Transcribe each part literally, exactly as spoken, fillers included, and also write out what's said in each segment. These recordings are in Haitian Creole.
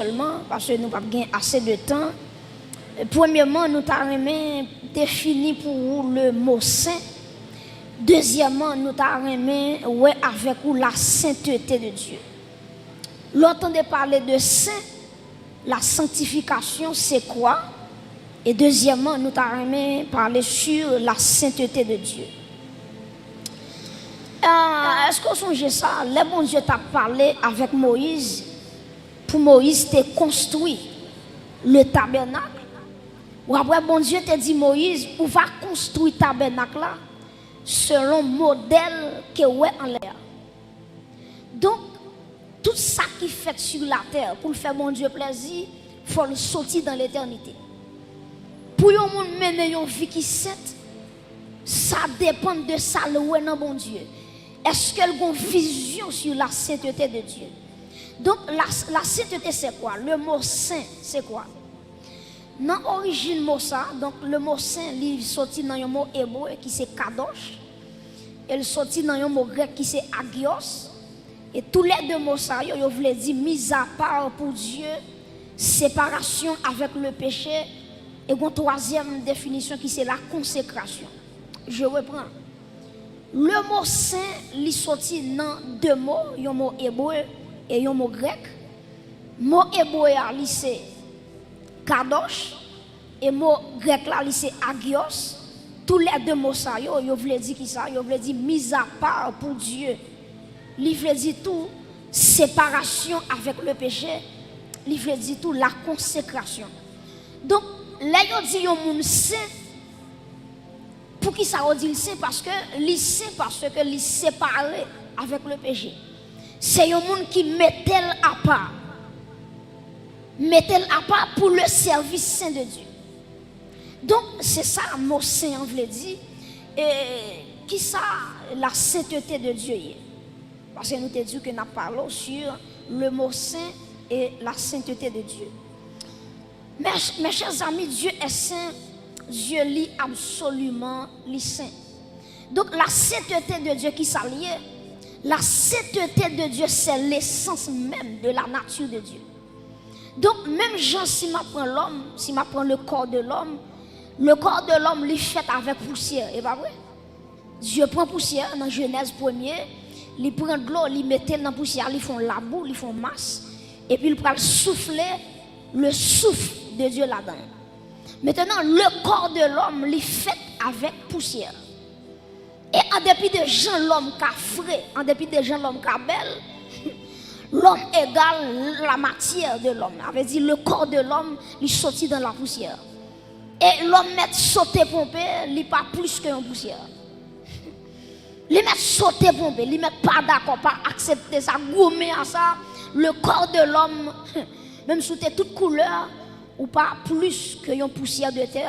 sèlman, paske nou p ap gen ase de tan. Premyèman, nou ta renmen defini pou ou le mo sen. Dezyèmman, nou ta renmen wè avèk ou la sentete de Dye. Lè w tande pale de sen, la sanctification, c'est quoi? E dezyèmman, nou ta renmen pale sur la sainteté de Dieu. Ah, èske w sonje sa? Lè Bondye t ap pale avèk Moyiz, pou Moyiz te konstwi le tabènak, w ap wè Bondye te di Moyiz, ou va konstwi tabènak la selon modèl ke w wè anlè a. Donk, tout sa ki fèt sou latè, pou l fè Bondye plèzi, fò l soti nan letènite. Pou yon moun mennen yon vi ki sent, sa depann de sa l wè nan Bondye. Èske l gon vizyon sur la sainteté de Dieu? Donk, la, la sainteté, c'est quoi? Le mot saint, c'est quoi? Nan orijin mo sa, donk, le mo sen, li soti nan yon mo ebre ki se kadosh, e l soti nan yon mo grèk ki se agios, e toulède mo sa yo, yo vle di mizapa pou Dye, separasyon avèk le peche, e gon twazyèm definisyon ki se la konsekrasyon. Je reprends. Le mo sen, li soti nan de mo, yon mo ebre e yon mo grèk. Mo ebre a, li se kadosh, e mo grèk la, li se agios. Toulède mo sa yo, yo vle di ki sa? Yo vle di mizapa pou Dye. Li vle di tou separasyon avèk le peche. Li vle di tou la konsekrasyon. Donk, lè yo di yon moun sen, poukisa yo di l sen? Paske li sen, paske li separe avèk le peche. Se yon moun ki mete l apa. Mete l apa pou le sèvis sen de Dye. Donk, se sa mo sen an vle di. E kisa la sentete de Dye ye? Paske nou te di ke n ap pale w sur le mot saint et la sainteté de Dieu. Mes, mes chers amis, Dieu est saint, Dieu li absoliman li sen. Donk, la sainteté de Dieu, kisa l ye? La sainteté de Dieu, c'est l'essence même de la nature de Dieu. Donk, menm jan si m ap pran lòm, si m ap pran le corps de l'homme, le corps de l'homme, li fèt avèk pousyè, e pa vre? Dye pran pousyè nan Jenèz premye, li pran dlo, li mete l nan pousyè a, li fè yon labou, li fè yon mas, epi l pral soufle le souffle de Dieu ladan l. Mentnan, le corps de l'homme, li fèt avèk pousyè. E an depi de jan lòm ka fre, an depi de jan lòm ka bèl, l'homme égale la matière de l'homme. Sa vle di, le corps de l'homme, li soti nan la poussière. E lòm mèt sote ponpe, li pa plis ke yon pousyè. Li mèt sote ponpe, li mèt pa dakò, pa aksepte sa, goumen a sa, le corps de l'homme, menm si w te tout koulè, ou pa plis ke yon pousyè de tè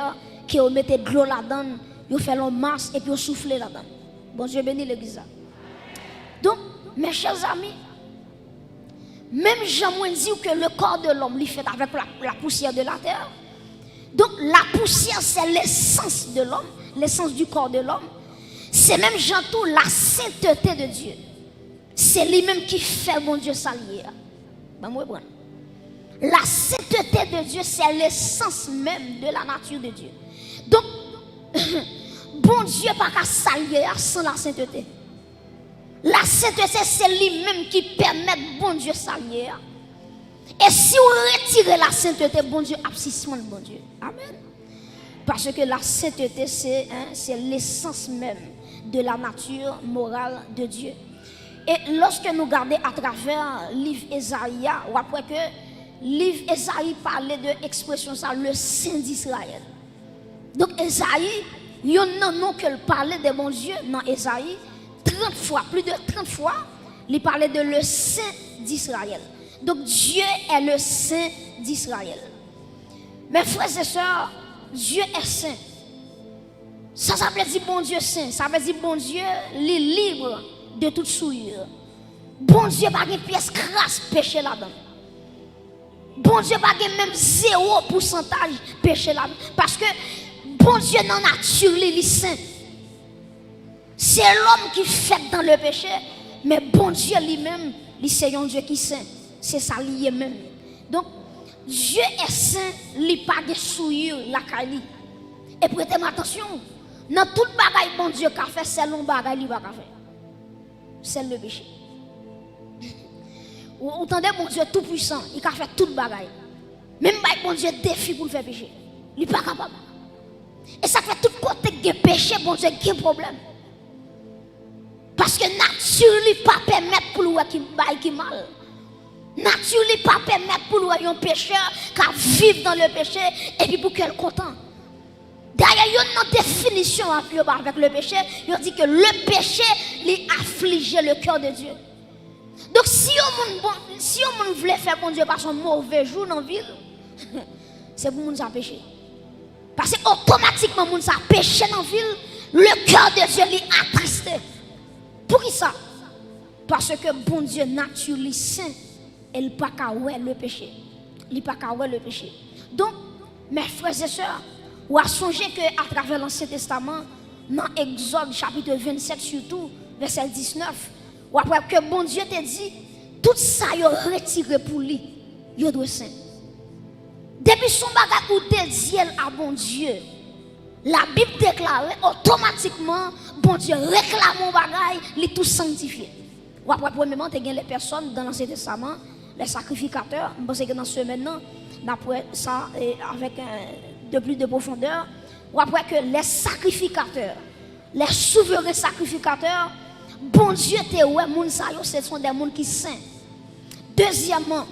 ke yo mete dlo ladan l, yo fè l yon mas epi yo soufle ladan l. Bondye beni legliz la. Donk, mes chers amis, menm jan mwen di w ke le corps de l'homme li fèt avèk la, la poussière de la terre. Donk, la poussière, c'est l'essence de l'homme, l'essence du corps de l'homme. Se menm jan tou la sainteté de Dieu. Se li menm ki fè Bondye sa l ye a. Ban m reprann. La sainteté de Dieu, c'est l'essence même de la nature de Dieu. Donk, Bondye pa ka sa l ye a san la sainteté. La sainteté, se li menm ki pèmèt Bondye sa l ye a. E si w retire la sainteté, Bondye ap sispann Bondye. Amèn. Paske la sainteté, se, hein, se l'essence même de la nature morale de Dieu. E lòske nou gade atravè liv Ezayi a, w ap wè ke liv Ezayi pale de ekspresyon sa, le Saint d'Israël. Donk, Ezayi, yonn nan non ke l pale de Bondye nan Ezayi, trant fwa, plis de trant fwa, li pale de le Saint d'Israël. Donk, Dieu est le Saint d'Israël. Mes frères et sœurs, Dieu est saint. Sa, sa vle di Bondye sen. Sa vle di Bondye, li lib de tout souillure. Bondye pa gen pyès kras peche ladan l. Bondye pa gen menm zewo pousantaj peche ladan l. Paske Bondye nan nati li, li sen. Se lòm ki fèt dans le péché, men Bondye li menm, li se yon Dye ki sen. Se sa li ye menm. Donk, Dieu est saint, li pa gen souillure lakay li. E prete m atansyon, nan tout bagay Bondye ka fè, sèl yon bagay li pa ka fè. Sèl le peche. Ou, ou tande Bondye tou pwisan, li ka fè tout bagay. Men m bay Bondye defi pou l fè peche. Li pa kapab. E sa k fè tout kote k gen peche, Bondye gen pwoblèm. Paske nati li pa pèmèt pou l wè ki bay ki mal. Nati li pa pèmèt pou l wè yon pechè k ap viv dans le péché epi pou kè l kontan. Dayè, youn nan definisyon ap yo ba avèk le péché, yo di ke le péché li aflije le cœur de Dieu. Donk, si yon moun bon, si yon moun vle fè Bondye pase yon move jou nan vi l, se pou moun sa peche. Paske otomatikman moun sa peche nan vi l, le cœur de Dieu li atriste. Poukisa? Paske Bondye nati li sen e l pa ka wè le péché. Li pa ka wè le péché. Donk, mes frères et sœurs, w a sonje ke atravè Lansyen Testaman, nan Egzòd chapit vennsèt sitou, vèsè diznèf, w ap wè ke Bondye te di, tout sa yo retire pou li, yo dwe sen. Depi se yon bagay ou dedye l a Bondye, Labib deklare otomatikman Bondye reklame yon bagay, li tou sanktifye. W ap wè premyèman, te gen les personnes dans l'Ancien Testament, les sacrificateurs. M panse ke nan semèn nan, n ap wè sa, eh, avec, eh, de plus de profondeur. W ap wè ke les sacrificateurs, les souverains sacrificateurs, Bondye te wè moun sa yo, se sont des moun ki sen. Dezyèmman,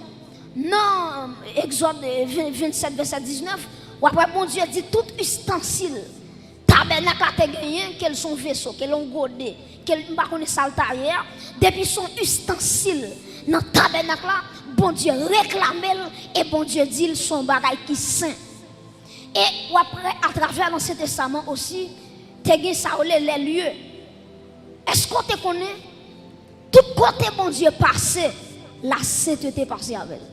nan Egzòd, eh, ven, vennsèt, vèsè diznèf, w ap wè Bondye di tout istansil tabènak la te genyen, ke l se yon veso, ke l yon gode, ke l, m pa konnen sa l ta ye a, depi se yon istansil nan tabènak la, Bondye reklame l e Bondye di l se yon bagay ki sen. E w ap wè atravè Lansyen Testaman osi, te gen sa yo rele les lieux. Èske w te konnen tout kote Bondye pase, lasentete pase avè l?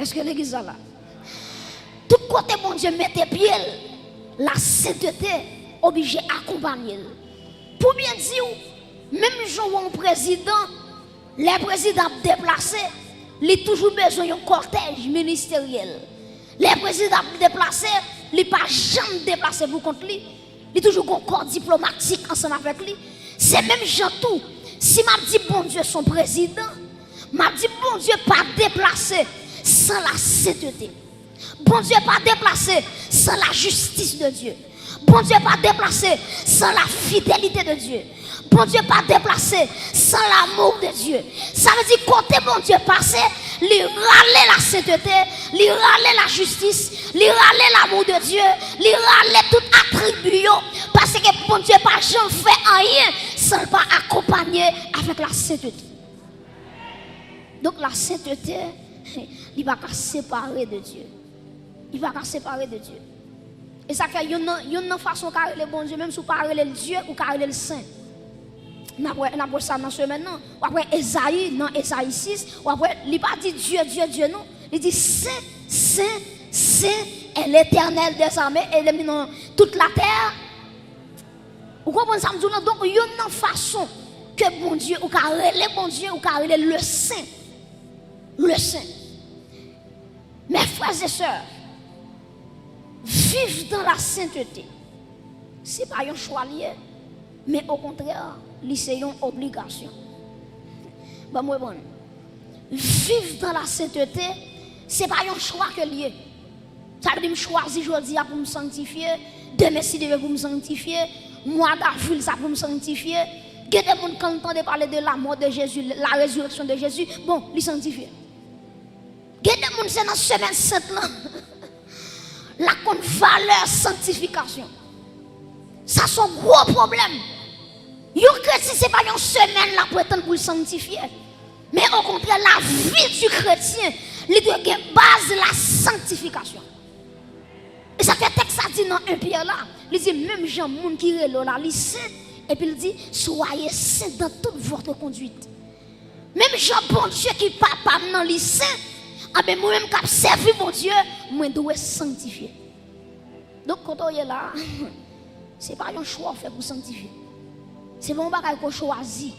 Èske legliz la la? Tout kote Bondye mete pye l, lasentete oblije akonpanye l. Pou byen di w, menm jan w wè yon prezidan, lè prezidan ap deplase, li toujou bezwen yon kòtèj ministeryèl. Lè prezidan ap deplase, li pa janm deplase pou kont li. Li toujou gon kò diplomatik ansanm avèk li. Se menm jan tou, si m ap di Bondye se yon prezidan, m ap di Bondye pa deplase san lasentete. Bondye pa deplase san lajistis de Dye. Bondye pa deplase san lafidelite de Dye. Bondye pa deplase san l'amour de Dieu. Sa vle di kote Bondye pase, li rale lasentete, li rale lajistis, li rale l'amour de Dieu, li rale tout atribi yo, paske Bondye pa janm fè anyen san l pa akonpanye avèk lasentete. Donk, lasentete, li pa ka separe de Dye. Li pa ka separe de Dye. E sa k fè youn nan, youn nan fason w ka rele Bondye, menm si w pa rele l Dye, ou ka rele l Sen. N ap wè, n ap wè sa nan semèn nan. W ap wè Ezayi, nan Ezayi sis, w ap wè, li pa di Dye, Dye, Dye, non. Li di Sen, Sen, Sen est l'Éternel des armées, e lè m di nan tout latè. Ou konprann sa m di w lan? Donk, youn nan fason ke Bondye, ou ka rele Bondye, ou ka rele l le Sen. Le Sen. Mes frères et sœurs, viv dans la sainteté, se pa yon chwa li ye, men okontrè, li se yon obligasyon. Ban m reprann. Viv dans la sainteté, se pa yon chwa ke l ye. Sa vle di m chwazi jodi a pou m sanktifye, demen si Dye vle pou m sanktifye, mwa davril sa pou m sanktifye. Gen de moun, kan l tande pale de la mort de Jésus, la résurrection de Jésus, bon, li sanktifye. Gen de moun se nan semèn sent lan l ap konn valè sanktifikasyon. Sa se yon gwo pwoblèm. Yon kretyen se pa yon semèn l ap pretann pou l sanktifye. Men okontrè, lavi di kretyen, li dwe gen baz la sanktifikasyon. E sa fè tèks la di nan en Pyè la, li di menm jan moun ki rele w la, li sen, epi l di, soyez saints dans toute votre conduite. Menm jan Bondye ki papa m nan li sen, anben mwen menm k ap sèvi Bondye, mwen dwe sanktifye. Donk, kote w ye la, se pa yon chwa w fè pou sanktifye. Se pa yon bagay ke w chwazi.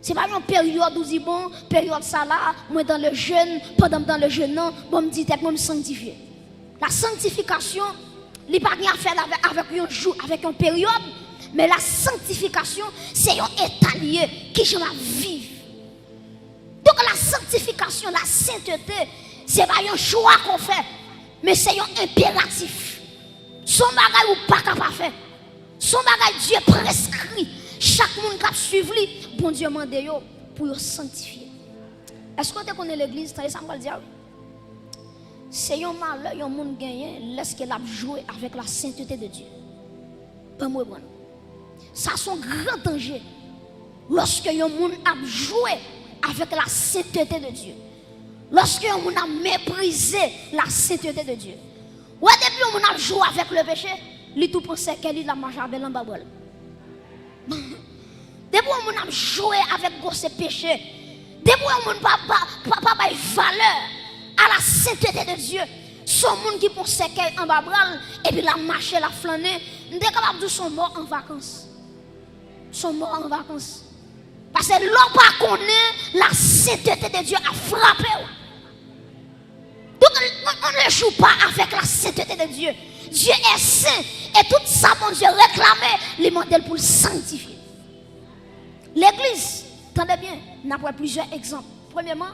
Se pa yon peryòd ou di, bon, peryòd sa la, mwen dans le jeûne, pandan m dans le jeûne nan, bon, m di tèt mwen m sanktifye. La sanctification, li pa gen afè avè, avèk yon jou, avèk yon peryòd, men la sanctification, se yon eta li ye, kijan m ap viv. Donk, la sanctification, la sainteté, se pa yon chwa ke w fè, men se yon enperatif. Se yon bagay ou pa ka pa fè. Se yon bagay Dye preskri. Chak moun k ap swiv li, Bondye mande yo pou yo sanktifye. Èske w te konnen legliz, tande sa m pral di a wi. Se yon malè yon moun genyen lèske l ap jwe avèk la sainteté de Dieu. Ban m reprann. Sa se yon gran danje. Lòske yon moun ap jwe avèk la sainteté de Dieu. Lòske yon moun ap meprize la sainteté de Dieu. Wè, depi yon moun ap jwe avèk le péché, li tou pran sèkèy li, l ap mache avè l anba bra l. Depi yon moun ap jwe avèk gwosè peche, depi yon moun pa, pa, pa, pa bay valè a la sainteté de Dieu, se yon moun ki pran sèkèy anba bra l, epi l ap mache, l ap flannen, m te kapab di w se yon mò an vakans. Se yon mò an vakans. Paske lè w pa konnen, la sainteté de Dieu ap frape w. Donc, on, on ne joue pas avec la sainteté de Dieu. Dieu est saint. Et tout sa Bondye reklame, li mande l pou l sanktifye. Legliz, tande byen, n ap wè plizyè egzanp. Premyèman,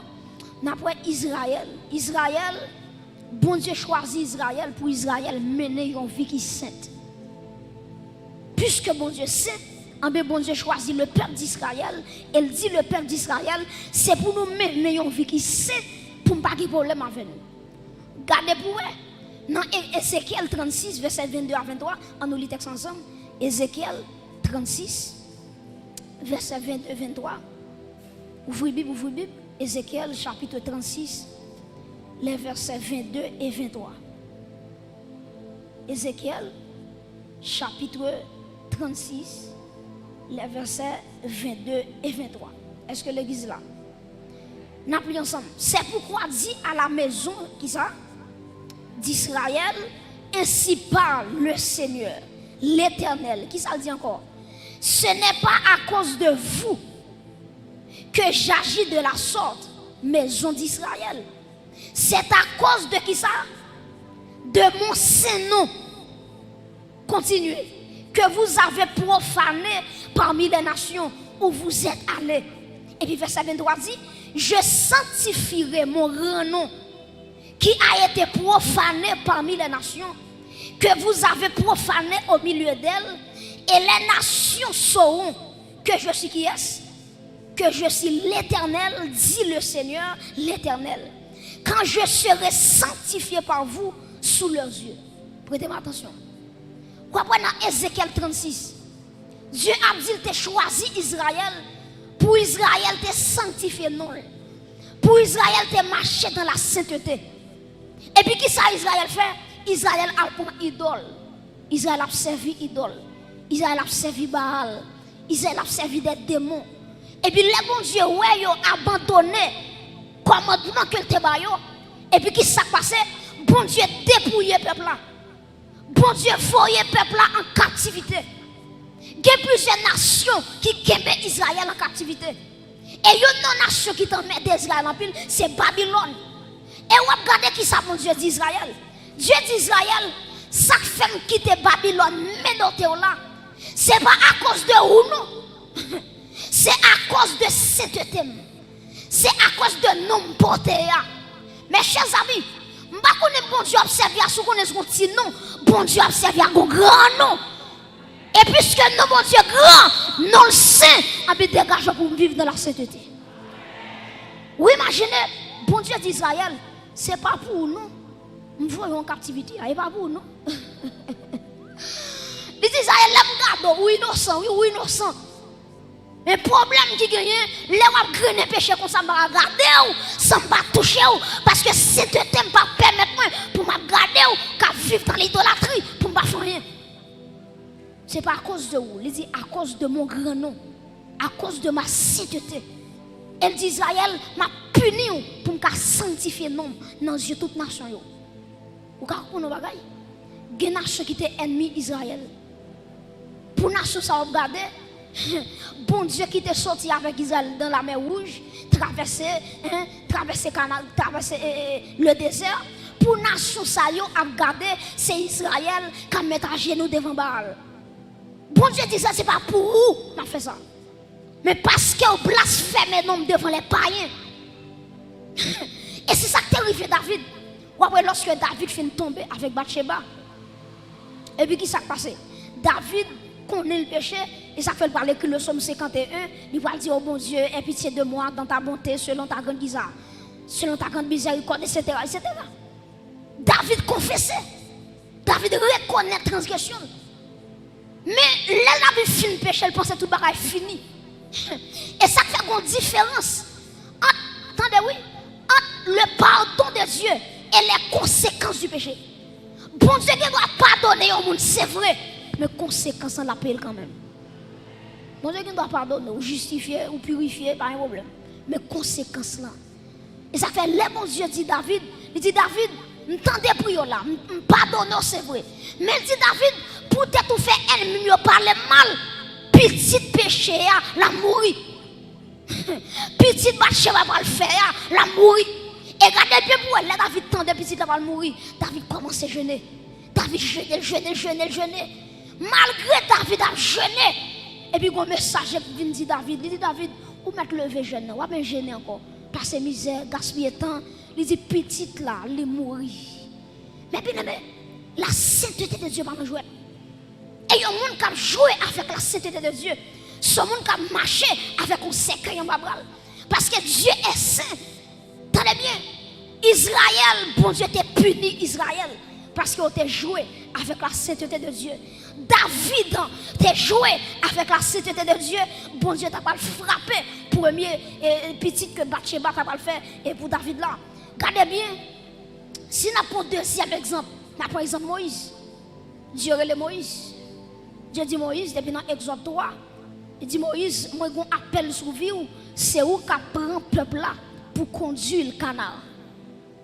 n ap wè Izrayèl. Izrayèl, Bondye chwazi Izrayèl pou Izrayèl mennen yon vi ki sent. Puiske Bondye sen, anben Bondye chwazi le pèp d'Izrayèl, e l di le pèp d'Izrayèl, se pou nou mennen yon vi ki sen, pou m pa gen pwoblèm avè nou. Gade pou wè, nan E-, Ezekyèl trannsis, vèsè vennde a venntwa, ann nou li tèks ansanm. Ezekyèl trannsis, vèsè vennde, venntwa. Ouvri Bib, ouvri Bib. Ezekyèl, chapitre trannsis, les versets vennde e venntwa. Ezekyèl, chapitre trannsis, les versets vennde e venntwa. Èske legliz la? N ap li ansanm. C'est pourquoi dis à la maison, kisa? D'Israël, ainsi parle le Seigneur, l'Éternel. Kisa l di ankò? Ce n'est pas à cause de vous que j'agis de la sorte, maison d'Israël. C'est à cause de kisa? De mon saint nom. Continuez. Que vous avez profané parmi les nations où vous êtes allés. Epi vèsè venntwa di, je sanctifierai mon grand nom qui a été profané parmi les nations, que vous avez profané au milieu d'elles, et les nations sauront que je suis qui est? Que je suis l'Éternel, dit le Seigneur, l'Éternel, quand je serai sanctifié par vous sous leurs yeux. Prete m atansyon. W ap wè nan Ezekyèl trannsis, Dye ap di l te chwazi Izrayèl pou Izrayèl te sanktifye non l, pou Izrayèl te mache dans la sainteté. Epi kisa Izrayèl fè? Izrayèl al pran idòl. Izrayèl ap sèvi idòl. Izrayèl ap sèvi Baal. Izrayèl ap sèvi de demon. Epi lè Bondye wè yo abandone kòmandman ke l te ba yo, epi ki sa k pase? Bondye depouye pèp la. Bondye voye pèp la an kaptivite. Gen plizyè nasyon ki kenbe Izrayèl an kaptivite. E youn nan nasyon ki t anmède Izrayèl anpil, se Babilòn. E w ap gade kisa Bondye di Izrayèl. Dye di Izrayèl, sa k fè m kite Babilòn menote w la, se pa akoz de ou non. Se akoz de sentete m. Se akoz de non m pote a. Mes chers amis, m pa konnen Bondye w ap sèvi a, si w konnen se yon ti non, Bondye w ap sèvi a gon gran non. E piske non Bondye gran, non l sen, anben degaje w pou m viv nan la sentete. Ou imajine, Bondye di Izrayèl, se pa pou ou non. M voye w an kaptivite a, e pa pou ou non. Li di Izrayèl, lè m gade w, ou inosan, wi, ou inosan. Men pwoblèm ki genyen, lè w ap grennen peche konsa, m pa ka gade w san m pa touche w, paske sentete m pa pèmèt mwen pou m ap gade w k ap viv nan lidolatri pou m pa fè anyen. Se pa akoz de ou, li di, akoz de mon gran non, akoz de ma sainteté. E l di Izrayèl, m ap pini w pou m ka sanktifye non m nan zye tout nasyon yo. Ou ka konprann yon bagay? Gen nasyon ki te ènmi Izrayèl. Pou nasyon sa w ap gade, Bondye ki te soti avèk Izrayèl nan Lamè Wouj, travèse, hein, travèse Kana-, travèse, eh, eh, le dezè, pou nasyon sa yo ap gade se Izrayèl k ap met ajenou devan Baal. Bondye di sa, se pa pou ou m ap fè sa. Men paske w blasfeme non m devan lè payen. E se sa k te rive David. W ap wè lòske David fin tonbe avèk Batcheba. Epi ki sa k pase? David konnen l peche, e sa k fè l pral ekri le sòm senkant e en, li pral di, "O Bondye, aie pitié de moi dans ta bonté, selon ta grande giza, selon ta grande miséricorde, et cetera, et cetera." David konfese. David rekonèt transgresyon l. Men lè David fin peche, l panse tout bagay fini. E sa k fè gon diferans ant, tande wi, ant le pardon de Dieu et les conséquences du péché. Bondye gen dwa padone yon moun, se vre, men konsekans lan l ap peye l kanmenm. Bondye gen dwa padone w, jistifye, ou pirifye, pa gen pwoblèm. Men konsekans lan. E sa fè lè Bondye di David, li di, "David, m tande pri w la, m, m padone w, se vre." Men l di, "David, poutèt ou fè ènmi m yo pale m mal, pitit peche a, l ap mouri." Pitit Batcheba pral fè a, l ap mouri. E gade byen pou wè, lè David tande pitit la pral mouri, David kòmanse jene. David jene, l jene, l jene, l jene. Malgre David ap jene, epi gon mesaj vin di David, li di, "David, ou mèt leve jèn nan, w ap jene ankò. Pase mizè, gaspiye tan." Li di, "Pitit la, li mouri." Men byeneme, la sainteté de Dieu pa nan jwèt. E yon moun k ap jwe avèk la sainteté de Dieu, se yon moun k ap mache avèk yon sèkèy anba bra l. Paske Dieu est saint. Tande byen, Izrayèl, Bondye te pini Izrayèl paske yo te jwe avèk la sainteté de Dieu. David te jwe avèk la sainteté de Dieu. Bondye ta pral frape premye, e, pitit ke Batcheba ta pral fè, e, pou David la. Gade byen, si n ap pran dezyèm egzanp, n ap pran egzanp Moyiz. Dye rele Moyiz. Dye di Moyiz, depi nan Egzòd twa, li di, "Moyiz, mwen gon apèl sou vi w, se ou k ap pran pèp la pou kondui l Kanaran."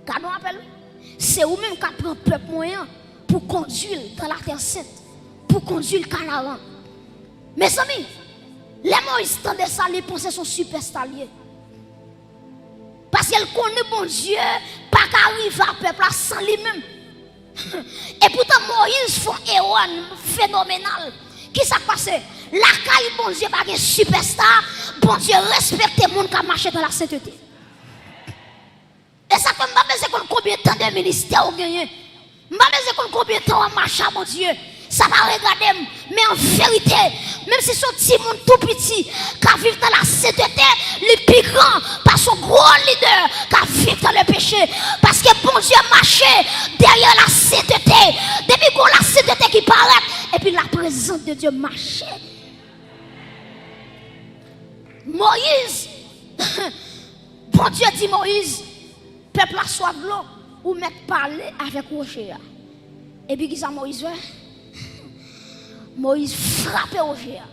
Gade yon apèl, wi. Se ou menm k ap pran pèp mwen an pou kondui l dans la terre sainte, pou kondui l Kanaran. Mezanmi, lè Moyiz tande sa, li panse se yon sipèsta l ye. Paske l konnen Bondye pa ka rive a pèp la san li menm. Epoutan, Moyiz fè yon erè fenomenal. Ki sa k pase? Lakay Bondye pa gen sipèsta, Bondye respekte moun k ap mache dans la sainteté. E sa fè m pa bezwen konn konbyen tan de ministè ou genyen. M pa bezwen konn konbyen tan w ap mache a Bondye. Sa pa regade m. Men an verite, menm si se yon timoun tou piti k ap viv nan la sainteté, li pi gran pase yon gwo lidè k ap viv dans le péché. Paske Bondye mache dèyè la sainteté. Depi gon la sainteté ki parèt, epi la prezans de Dye mache. Moyiz, Bondye di Moyiz, "Pèp la swaf dlo, ou mèt pale avèk woche a." Epi ki sa Moyiz fè? Moyiz frape woche a.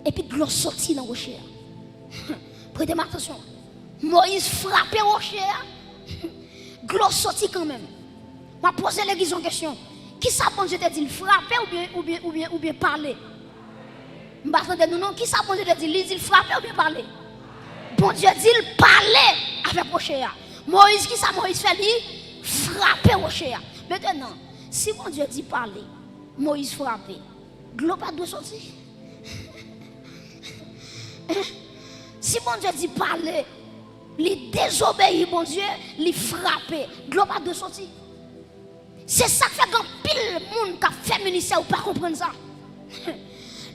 Epi dlo soti nan woche a. Prete m atansyon. Moyiz frape woche a. Dlo soti kanmenm. M ap poze legliz yon kesyon. Kisa Bondye te di l, frape oubyen, oubyen, oubyen, oubyen pale? M pa tande nou non. Kisa Bondye te di l? Li di l frape oubyen pale? Bondye di l pale avèk woche a. Moyiz, kisa Moyiz fè? Li frape woche a. Mentenan, si Bondye di pale, Moyiz frape, dlo pa dwe soti? Si Bondye di pale, li dezobeyi Bondye, li frape, dlo pa dwe soti? Se sa k fè gen anpil moun k ap fè ministè, ou pa konprann sa.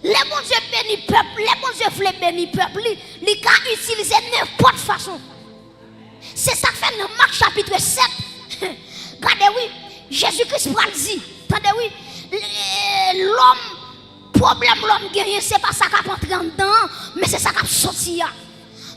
Lè Bondye beni pèp, lè Bondye vle beni pèp li, li ka itilize nenpòt fason. Se sa k fè nan Mak chapit sèt, gade wi, Jezi Kris pral di, tande wi, lòm, pwoblèm lòm genyen, se pa sa k ap antre anndan an, men se sa k ap soti a.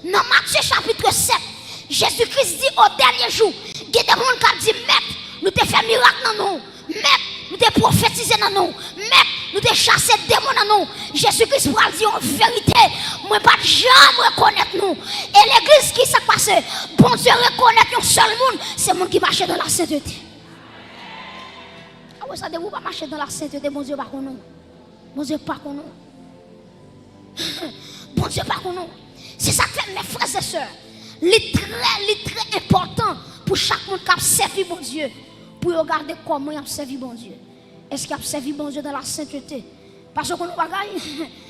Nan Matye chapit sèt, Jezi Kris di, o dènye jou, gen de moun k ap di, Mèt, nou te fè mirak nan non w. Mèt, nou te pwofetize nan non w. Mèt, nou te chase demon nan non w. Jezi Kris pral di yon verite, mwen pa t janm rekonèt nou. E legliz, ki sa k pase? Bondye rekonèt yon sèl moun, se moun ki mache dans la sainteté. A wè sa, depi w pa mache dans la sainteté, Bondye pa konnen w. Bondye pa konnen w. Bondye pa konnen w. Se sa k fè, mè frè e sè, li trè, li trè enpòtan pou chak moun k ap sèvi Bondye, pou yo gade kòman y ap sèvi Bondye. Èske y ap sèvi Bondye dans la sainteté? Paske w konn yon bagay,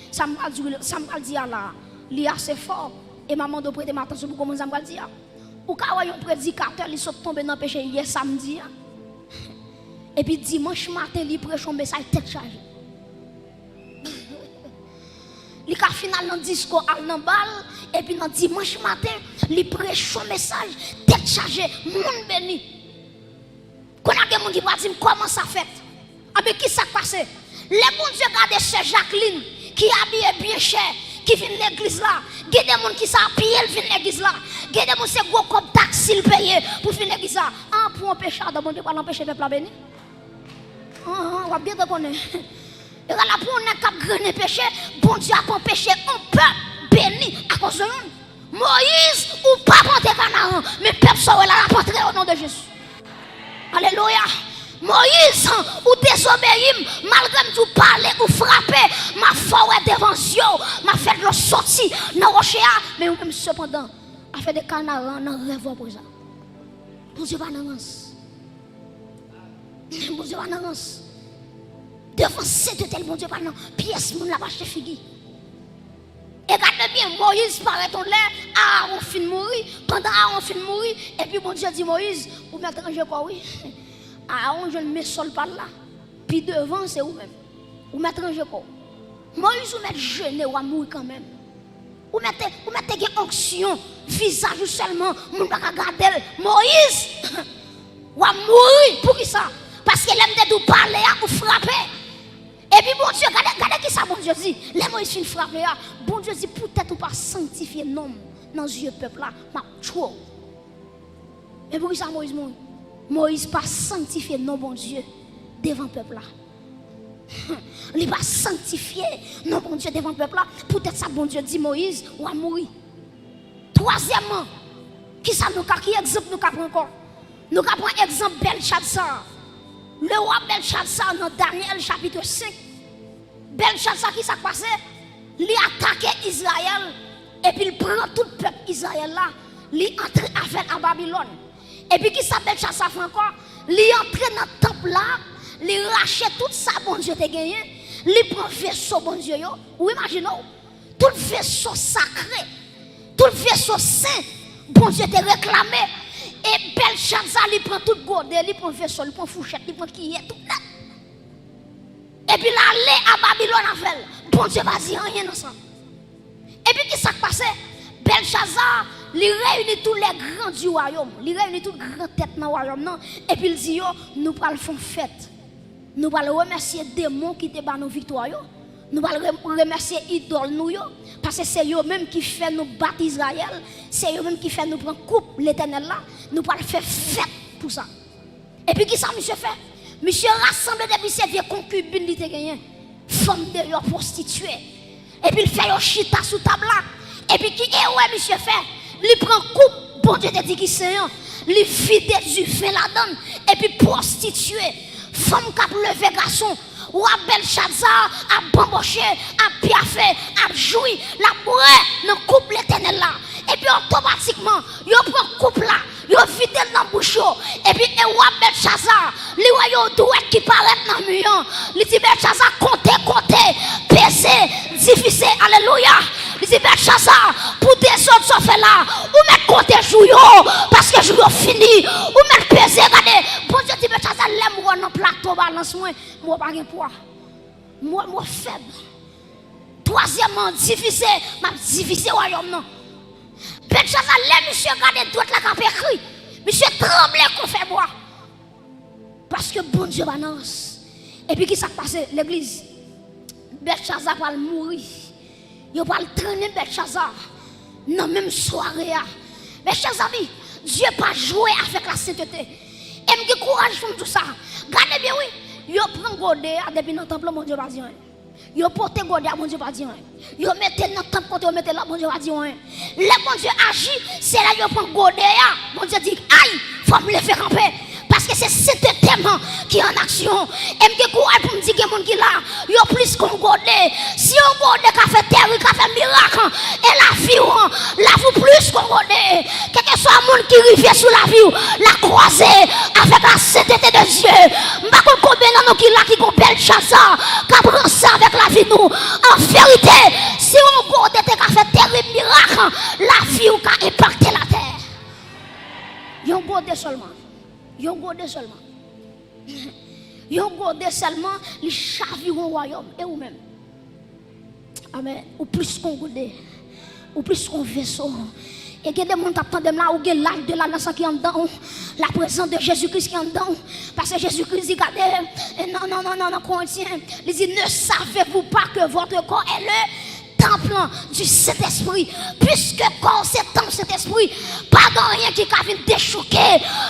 sa m pral di, sa m pral di a la, li ase fò, e m a mande w prete m atansyon pou w konprann sa m pral di a. Ou ka wè yon predikatè, li sot tonbe nan peche yè samdi a, epi dimanch maten, li preche yon mesaj tèt chaje. Li ka fin al nan disko, al nan bal, epi nan dimanch maten, li preche yon mesaj tèt chaje, moun beni. Kounye a gen moun ki pral di m kòman sa fèt. Anben, ki sa k pase? Lè Bondye gade sè Jacqueline, ki abiye byen chè, ki vin legliz la, gen de moun ki se a pye l vin legliz la, gen de moun se gwo kòb taksi l peye pou vin legliz la. An, pou anpeche adan, Bondye pral anpeche pèp la beni. An, an, w ap gentan konnen. Egal a pou yon nèg k ap grennen peche, Bondye ap anpeche yon pèp beni akoz de youn. Moyiz, ou p ap antre Kanaran, men pèp sa w wè la, l ap antre o non de Jezi. Alelouya. Moyiz, ou dezobeyi m, malgre m di w pale, ou frape, m ap fè w wè devan zye w, m ap fè dlo soti nan woche a, men ou menm sepandan, afè de Kanaran nan rèv w ap wè sa. Bondye pa nan rans. Bondye pa nan rans. Devan sentete l, Bondye pa nan pyès moun l ap achte figi. E gade byen, Moyiz parèt yon lè, Aawon fin mouri. Pandan Aawon fin mouri, epi Bondye di Moyiz, ou mèt ranje kò w wi. Aawon jwenn men sòl pa l la. Pi devan, se ou menm. Ou mèt ranje kò w. Moyiz, ou mèt jene, w a mouri kanmenm. Ou mèt, ou mèt te gen onksyon, vizaj ou sèlman, moun pa ka gade l. Moyiz, w a mouri. Poukisa? Paske lè m te di w pale a, ou frape. Epi Bondye, gade, gade kisa Bondye di. Lè Moyiz fin frape a, Bondye di, poutèt ou pa sanktifye non m nan zye pèp la, m ap tchwe w. Men poukisa Moyiz mouri? Moyiz pa sanktifye non Bondye devan pèp la. Li pa sanktifye non Bondye devan pèp la. Poutèt sa Bondye di Moyiz, w a mouri. Twazyèmman, kisa nou ka, ki egzanp nou ka pran ankò? Nou ka pran egzanp Bèlchadsa. Lewa Bèlchadsa nan Danyèl chapit senk. Bèlchadsa, kisa k pase? Li atake Izrayèl, epi l pran tout pèp Izrayèl la, li antre avè l a Babilòn. Epi kisa Bèlchadsa fè ankò? Li antre nan tanp la, li rache tout sa Bondye te genyen, li pran veso Bondye yo. Ou imajine w, tout veso sakre, tout veso sen, Bondye te reklame. E Bèlchadsa, li pran tout gode, li pran veso, li pran fouchèt, li pran kiyè, tout nèt. Epi l ale a Babilòn avè l. Bondye pa di anyen nan sa. Epi kisa k pase? Bèlchadsa, li reyini tous les grands du royaume. Li reyini tout gran tèt nan wayòm nan. Epi l di yo, nou pral fè yon fèt. Nou pral remèsye demon ki te ba nou viktwa yo. Nou pral re-, remèsye idòl nou yo. Paske se yo menm ki fè nou bat Izrayèl. Se yo menm ki fè nou pran koup Letènèl la. Nou pral fè fèt pou sa. Epi kisa misye fè? Misye rasanble depi se vye konkibin li te genyen, fanm deyò, pwostitye. Epi l fè yo chita sou tab la. Epi ki erè misye fè? Li pran koup Bondye te di ki sen an, li vide diven ladan l, epi pwostitye, fanm k ap leve gason, wa Bèlchadsa ap banboche, ap pyafe, ap jwi, l ap bwè nan koup Letènèl la. Epi otomatikman, yo pran koup la, yo vide l nan bouch yo. Epi e wa Bèlchadsa, li wè yon dwèt ki parèt nan mi an. Li di Bèlchadsa, konte, konte, peze, divize. Alelouya. Li di Bèlchadsa, pou dezòd sa w fè la, ou mèt konte jou yo, paske jou yo fini. Ou mèt peze, gade. Bondye di Bèlchadsa, lè m wè w nan plato balans mwen, m wè w pa gen pwa. M wè, m wè w fèb. Twazyèmman, divize, m ap divize wayòm nan. Bèlchadsa, lè misye gade dwèt la k ap ekri, misye tranble kon fèbwa. Paske Bondye pa nan rans. Epi kisa k pase, legliz? Bèlchadsa pral mouri. Yo pral trennen Bèlchadsa nan menm sware a. Mezanmi, Dye pa jwe avèk la sentete. E m gen kouraj pou m di w sa. Gade byen wi, yo pran gode a depi nan tanp lan, Bondye pa di anyen. Yo pote gode a, Bondye pa di anyen. Yo mete l nan tanp kote yo mete l la, Bondye pa di anyen. Lè Bondye aji, se lè yo pran gode a, Bondye di, ay, fò m leve kanpe. Paske se sentete m ki an aksyon. E m gen kouraj pou m di, Moun ki la, yo plis ke yon gode. Si yon gode ka fè tèri, ka fè mirak, e lavi w, lavi w plis ke yon gode. Kèlkeswa moun ki rive sou lavi w, l a kwaze avèk la sentete de Dye. M pa konn konbyen nan nou ki la ki gon bèl djaz sa k ap ranse avèk lavi nou. An verite, si yon gode te ka fè tèri mirak, lavi w ka enpakte latè. Yon gode sèlman. Yon gode sèlman. Yon gode sèlman, li chavire yon wayòm. E ou menm? Amèn. Ou plis ke yon gode. Ou plis ke yon veso. E gen de moun k ap tande m la, ou gen laj de la nasan ki anndan w. La prezans de Jezi Kris ki anndan w. Paske Jezi Kris di, gade, e nan, nan, nan, nan, nan Korentyen, li di, ne savez-vous pas que votre corps est le temple du Saint-Esprit? Piske kò w se tanp Sentespri, pa gen anyen ki ka vin dechouke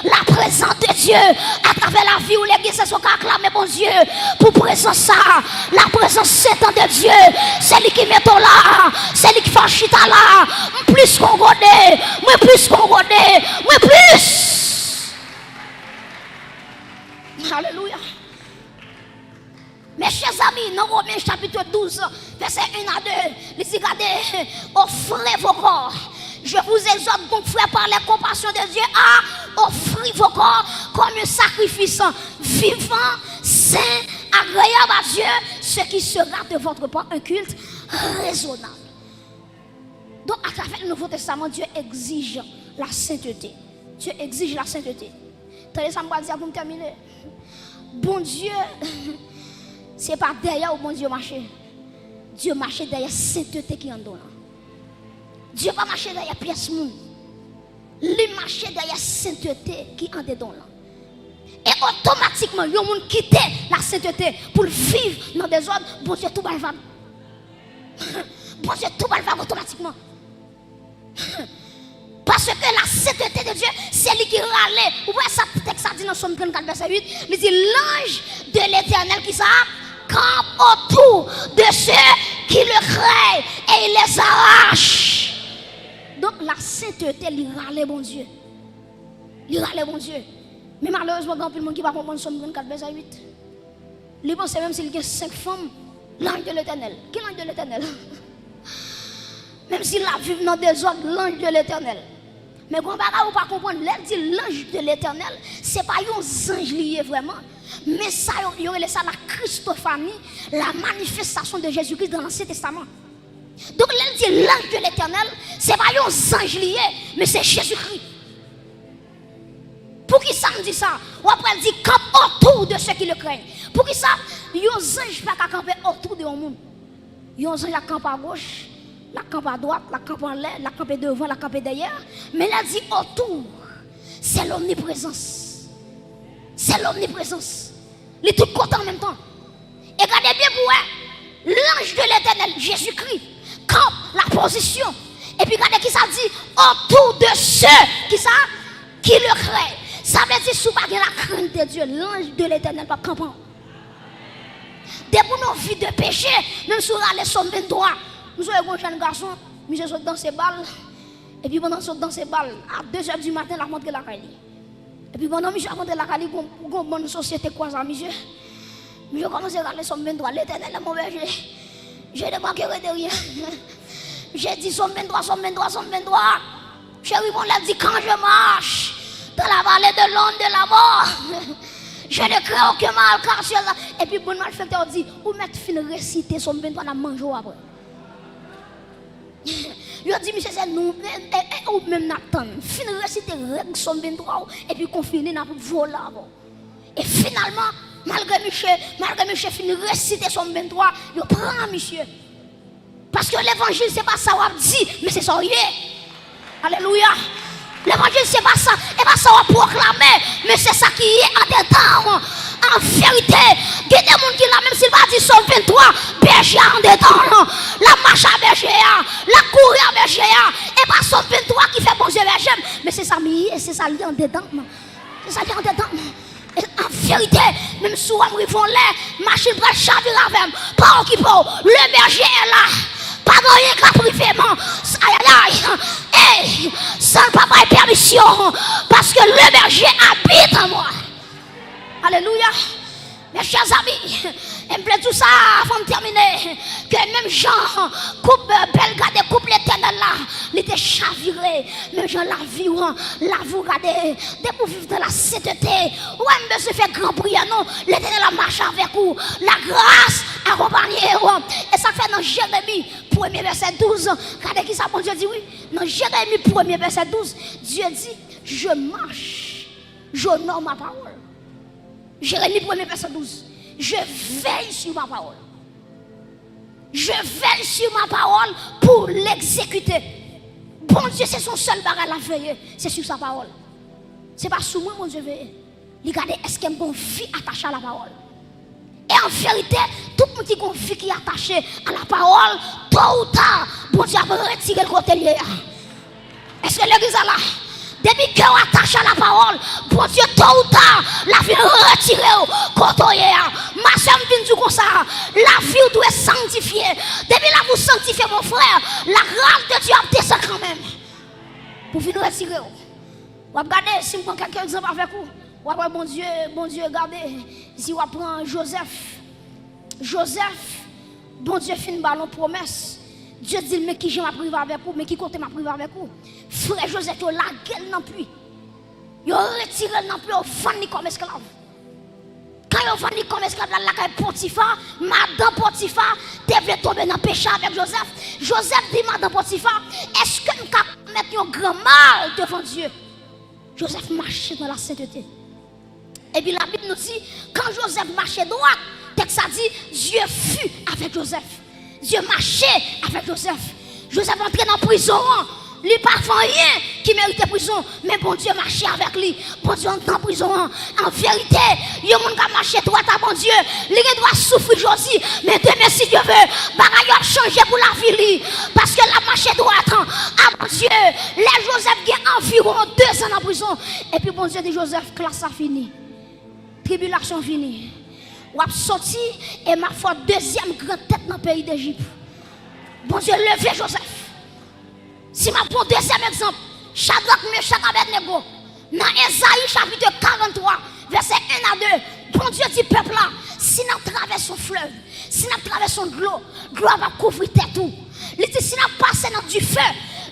la prezans de Dye atravè lavi w. Legliz, èske w ka aklame Bondye pou prezans sa a? La prezans sent de Dye, se li ki mete w la, se li ki fè w chita la. M plis ke yon gode, mwen plis ke yon gode, mwen plis. Alelouya. Mes chers amis, nan Women chapit douz, vèsè en a de, li di, gade, offrez vos corps. Je vous exhorte donc, frères, par les compassions de Dieu, à offrir vos corps comme un sacrifice vivant, saint, agréable à Dieu, ce qui sera de votre part un culte raisonnable. Donk, atravè Nouvo Testaman, Dye egzije la senteté. Dye egzije la senteté. Tande sa m pral di a pou m tèmine. Bondye, se pa dèyè w Bondye mache. Dye mache dèyè senteté ki anndan w lan. Dye pa mache dèyè pyès moun. Li mache dèyè senteté ki andedan w lan. E otomatikman, yon moun kite la senteté pou l viv nan dezòd, Bondye tou ba l vag. Bondye tou ba l vag otomatikman. Paske la senteté de Dye, se li ki rale. Ou wè sa tèks sa di nan Sòm trannkat, vèsè uit? Li di, l'ange de l'Éternel, ki sa? Campe autour de ceux qui le craignent et il les arrache. Donk, la senteté, li rale Bondye. Li rale Bondye. Men malerezman, gen anpil moun ki pa konprann Sòm trannkat, vèsè uit. Li panse menm si l gen senk fanm, l'ange de l'Éternel. Ki l'ange de l'Éternel? Menm si l ap viv nan dezòd, l'ange de l'Éternel. Men gon bagay ou pa konprann, lè l di l'ange de l'Éternel, se pa yon zanj li ye vrèman. Men sa yo, yo rele sa la Christophanie, la manifestation de Jésus-Christ dans l'Ancien Testament. Donk, lè l di l'ange de l'Éternel, se pa yon zanj li ye, men se Jezikri. Poukisa m di sa? W ap wè l di, campe autour de ceux qui le craignent. Poukisa yon zanj pa ka kanpe otou de yon moun? Yon zanj ap kanpe agoch, l ap kanpe adwat, l ap kanpe anlè, l ap kanpe devan, l ap kanpe dèyè. Men lè l di otou, se lomniprezans. Se lomniprezans. Li tout kote an menm tan. E gade byen pou wè, l'ange de l'Éternel, Jezikri, kanpe la pozisyon. Epi gade kisa l di, autour de ceux, kisa? Qui le craignent. Sa vle di, si w pa gen la crainte de Dieu, l'ange de l'Éternel p ap kanpe w. Depi w nan vi de peche, menm si w rale Sòm venntwa, m sonje gon jèn gason, misye sot danse bal, epi pandan l sot danse bal, a de zè di maten, l ap rantre lakay li. Epi pandan misye ap rantre lakay li, gon, gon bann sosyete kwaze a misye. Misye kòmanse rale Sòm venntwa, L'Éternel est mon berger. Je ne manquerai de rien. Misye di Sòm venntwa, Sòm venntwa, Sòm venntwa. Cheri, bon, lè di, quand je marche dans la vallée de l'ombre de la mort, je ne crains aucun mal, car tu es là. Epi bann malfektè yo di, ou mèt fin resite Sòm venntwa, n a manje w apre. Yo di misye se nou, e, e, e ou menm n ap tann. Fin resite règ Sòm venntwa w, epi konfini n ap vole avè w. E finalman, malgre misye, malgre misye fin resite Sòm venntwa, yo pran misye. Paske levanjil se pa sa w ap di, men se sa w ye. Alelouya. Levanjil se pa sa, e pa sa w ap pwoklame, men se sa ki ye andedan w. An verite, gen de moun ki la, menm si l pa di Sòm venntwa, bèje a andedan l. L ap mache a bèje a, l ap kouri a bèje a. E pa Sòm venntwa ki fè Bondye bèje m, men se sa m ye, se sa l ye andedan m. Se sa l ye andedan m. E an verite, menm si w wè m rive yon lè, machin pral chavire avè m. Pa okipe w. Le berger est là. Pa gen anyen k ap rive m. Ayayay. Ey, san l pa bay pèmisyon. Paske le berger habite en moi. Alelouya. Mes chers amis, e m vle di w sa avan m tèmine, ke menm jan koup, bèl gade koup Letènèl la, li te chavire, menm jan lavi w an, lavi w gade, depi w viv nan lasentete, ou pa menm bezwen fè gran priyè non, Letènèl ap mache avèk ou, lagras akonpanye w. E sa k fè nan Jeremi premye vèsè douz, gade kisa Bondye di wi, nan Jeremi premye vèsè douz, Dye di, je marche, j'honore ma parole. Jeremi premye vèsè douz. Je veille sur ma parole. Je veille sur ma parole pour l'exécuter. Bondye, se son sèl bagay l ap veye, se sou sa pawòl. Se pa sou mwen Bondye veye. Li gade èske m gon vi atache a la pawòl. E an verite, tout moun ki gon vi ki atache a la pawòl, to ou ta, Bondye ap retire l kote l ye a. Èske legliz la la? Depi kè w atache a la pawòl, Bondye, to ou ta, l ap vin retire w kote w ye a. Ma sè, m vin di w konsa, lavi w dwe sanktifye. Depi lavi w sanktifye, mon frè, la gras de Dye ap desann kanmenm pou vin retire w. W ap gade, si m pran kèk egzanp avèk ou, w ap wè Bondye, Bondye gade, si w ap pran Jozèf. Jozèf, Bondye fin ba l yon pwomès. Dye di l, men kijan m ap rive avèk ou, men ki kote m ap rive avèk ou. Frè Jozèf yo lage l nan pwi. Yo retire l nan pwi, yo vann li kòm esklav. Kan yo vann li kòm esklav, l al lakay Potifa, madan Potifa te vle tonbe nan peche avèk Jozèf. Jozèf di madan Potifa, èske m ka komèt yon gran mal devan Dye? Jozèf mache nan lasentete. Epi Labib nou di, kan Jozèf mache dwat, tèks la di, Dye fut avec Joseph. Dye mache avèk Jozèf. Jozèf antre nan prizon an. Li pa fè anyen ki merite prizon, men Bondye mache avèk li. Bondye anndan prizon an. An verite, yon moun k ap mache dwat a Bondye, li gen dwa soufri jodi, men demen, si Dye ve, bagay yo ap chanje pou lavi li. Paske l ap mache dwat a Bondye. Lè Jozèf gen anviwon dezan nan prizon, epi Bondye di Jozèf, klas la fini. Tribilasyon fini. W ap soti e m ap fè w dezyèm gran tèt nan peyi Dejip. Bondye leve Jozèf. Si m ap pran dezyèm egzanp, Chadrak, Mechak, Abèdnego, nan Ezayi chapit karanntwa, vèsè en a de, Bondye di pèp la, si n ap travèse yon flèv, si n ap travèse yon dlo, dlo a p ap kouvri tèt ou. Li di, si n ap pase nan dife,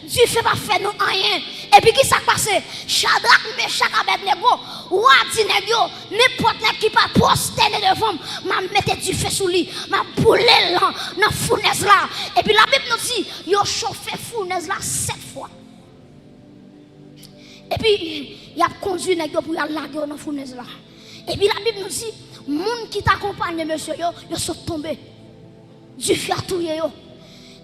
dife p ap fè nou anyen. Epi ki sa k pase? Chadrak, Mechak, Abèdnego, wa di nèg yo, nenpòt nèg ki pa pwostène devan m, m ap mete dife sou li, m ap boule l nan, nan founèz la. Epi Labib nou di, yo chofe founèz la sèt fwa. Epi, y ap kondui nèg yo pou y al lage yo nan founèz la. Epi Labib nou di, moun ki t akonpanye mesye yo, yo sot tonbe. Dife a touye yo.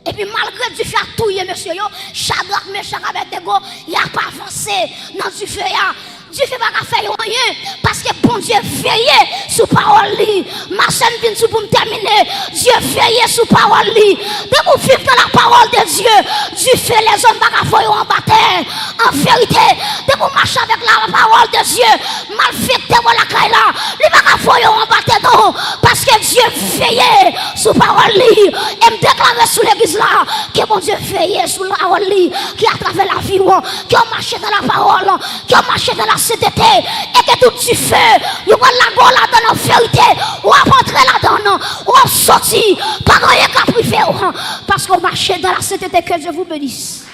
Epi malgre dife a touye mesye yo, Chadrak, Mechak, Abèdnego, y ap avanse nan dife a. Dife pa ka fè yo anyen, paske Bondye veye sou pawòl li. Ma sè, m vin di w pou m tèmine, Dye veye sou pawòl li. Depi w viv nan la parole de Dieu, dife lèzòm pa ka voye w anba tè. An verite, depi w mache avèk la parole de Dieu, malfektè bò lakay la, li pa ka voye w anba tè non, paske Dye veye sou pawòl li. E m deklare sou legliz la, ke Bondye veye sou pawòl li, ke atravè lavi w, ke w mache nan la parole, ke w mache nan lasentete, e ke tout dife yo pral lage w ladan l an verite, w ap antre ladan l, w ap soti, pa gen anyen k ap rive w, paske w mache nan lasentete. Que Dieu vous bénisse.